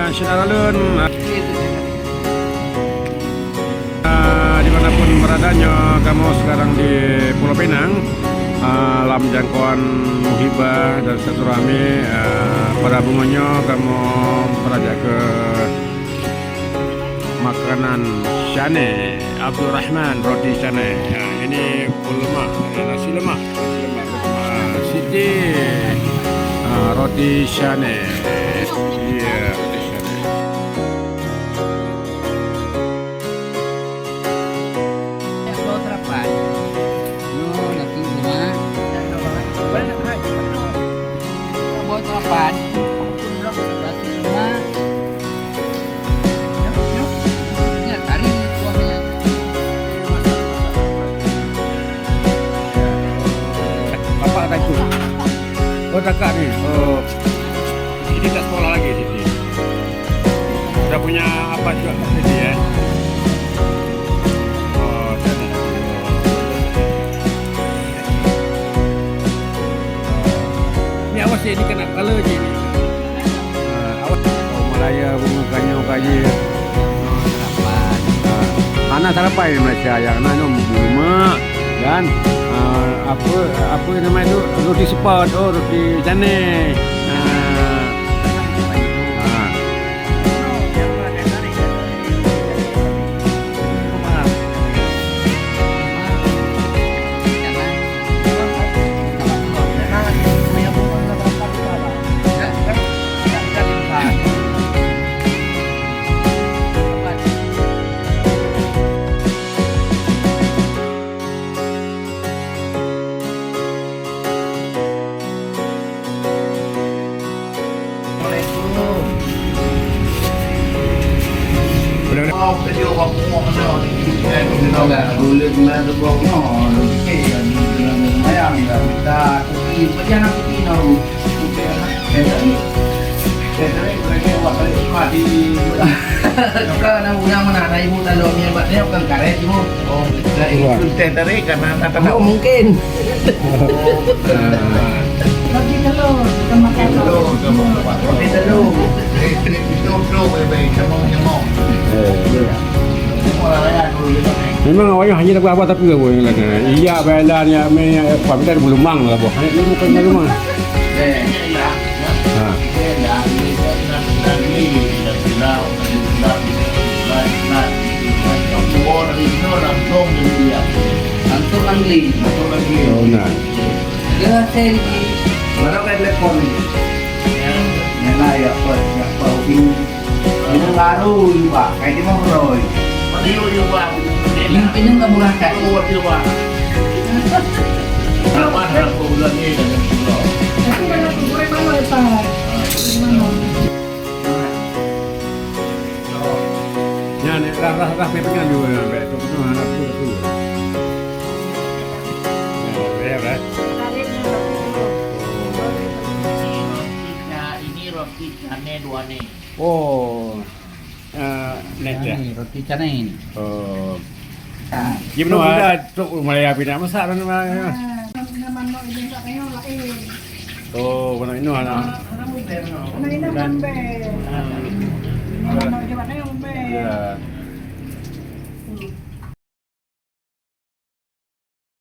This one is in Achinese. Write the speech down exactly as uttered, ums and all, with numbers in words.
Syedara lôn, ah, di mana pun berada, nyoe kamoe sekarang di Pulau Pinang, ah, lam jangkauan muhibah dan silaturahmi, ah, pada bunoe nyoe kamoe merajakke makanan Syane, Abdul Rahman roti Syane. Ah, ini pun lemak, ini nasi lemak. Ah, Siti, ah, roti Syane. Iya, roti Syane. Bawa sarapan. Nyoe nasi lemak. Bawa sarapan. Nasi lemak. Ya, kari kuahnya. Bapak takut. Oh, takut ni. Oh. Ini tak sekolah lagi, Siti. Sudah punya apa juga, Siti, ya? Oh, jadi. Ni awas ya, ini kena kepala je ni. Ah, awas. Oh, Malaya bunga kanyo kaji. Ah, hana sarapan di Malaysia, yang na nyoe bulemak dan, ah, apa, apa nama itu, roti sepat, oh, roti canai. Ah. Ah. Bukan, bukan, mana, ibu tak lo ni, buat dia bukan karet, ibu. Oh, teh tarik karena tak tahu. Mungkin. Roti telur, bukan makan telur. Roti telur. Eh, eh, betul, betul, baik-baik. Sama nyamuk. Eh. Orang lain dulu, dia tak main. Memang awaknyan hanya dapat apa tapi apa yang lain. Iya, bayaran ya, me, apa, kita ada belumang lah, boh. Hanya ilmu kan rumah. Eh, iya. Ha. Langsung Angli. Oh, nah. Dia saya di mana kan telepon ni? Ya. Mana ya, apa, apa, ini baru juga. Kayak dia mau beroi. Ini juga. Ini pinang kamu rasakan. Oh, dia, Pak. Kapan aku bulan ni dengan pulau? Aku mana aku boleh bawa, Pak? Boleh bawa. Nyan, rah, rah, rah, pepeng nyan dua, nyan, bek tu, tu, anak tu, tu. Nyan, bek, bek. Nah, ini roti canai dua ni. Oh. Ah, net ya? Ni, roti canai ni. Oh. Ah. Dia penuh ada truk Malaya pindah masak dan mana. Ah, nama nak ini tak tengok lah, eh. Oh, kena inoh lah. Kena inoh kan, be. Hmm. Kena inoh je, mana yang be. Ya.